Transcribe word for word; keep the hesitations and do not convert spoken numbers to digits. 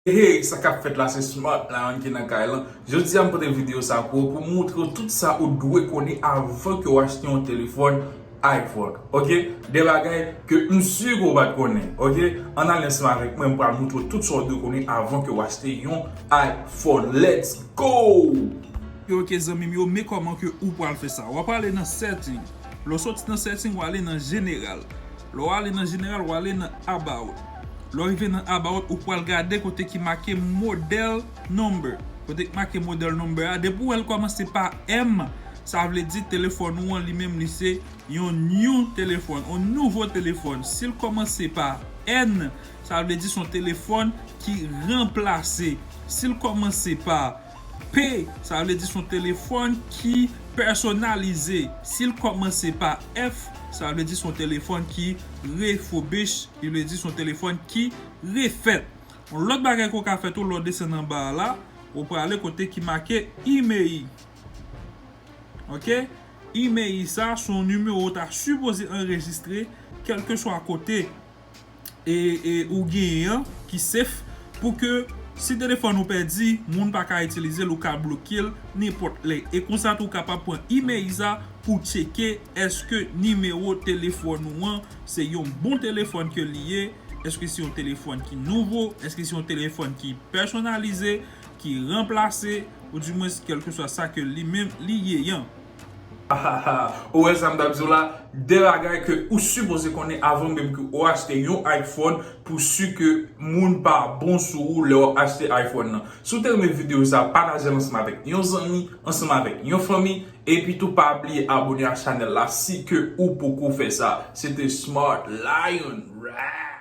Hey, sa k ap fèt la, se Smart Lion ki nan kay lan. Jodi a, m pote videyo sa pou ou, pou m moutre w tout sa ou dwe konnen avan ke w achte yon telefòn iPhone. Ok? De bagay ke m si ke w pa t konnen. Ok? Ann ale ansanm avèk mwen, m pral moutre w tout sa w dwe konnen avan ke w achte yon iPhone. Let's go! Yo, ok, zanmi m yo, men kòman ke ou pral fè sa. W ap ale nan setting. Lè w soti nan setting, w ale nan general. Lè w ale nan general, w ale nan about. Lè w rive nan about, ou pral gade kote ki make model number. Kote ki make model number a, depi w wè l kòmanse pa M, sa vle di telefòn ou an li menm li se yon new telefòn, yon nouvo telefòn. Si l kòmanse pa N, sa vle di se yon telefòn ki ranplase. Si l kòmanse pa P, sa vle di se yon telefòn ki pèsonalize. Si l kòmanse pa F, sa vle di se yon telefòn ki refurbish, ki vle di se yon telefòn ki refèt. Yon lòt bagay ke w ka fè tou, lè w desann anba a la, ou prale kote ki make email. Ok? Email sa, se yon nimewo w ta sipoze anrejistre, kèlkeswa kote e, e ou genyen an, ki safe, pou ke si telefòn ou pèdi, moun pa ka itilize l, ou ka bloke l nenpòt lè. E konsa tou, ou kapab pran email sa pou tcheke èske nimewo telefòn ou an se yon bon telefòn ke li ye, èske se yon telefòn ki nouvo, èske se yon telefòn ki pèsonalize, ki ranplase, oudimwens kèlkeswa sa ke li menm li ye an. Ou wè sa m t ap di w la, de bagay ke ou sipoze konnen avan menm ke ou achte yon iPhone, pou si ke moun pa bon sou ou lè w ap achte iPhone nan. Si w te renmen videyo sa, pataje l ansanm avèk yon zanmi, ansanm avèk yon fanmi, epi tou pa bliye abone a chanèl la si ke ou poko fè sa. Se te Smart Lion. Rah!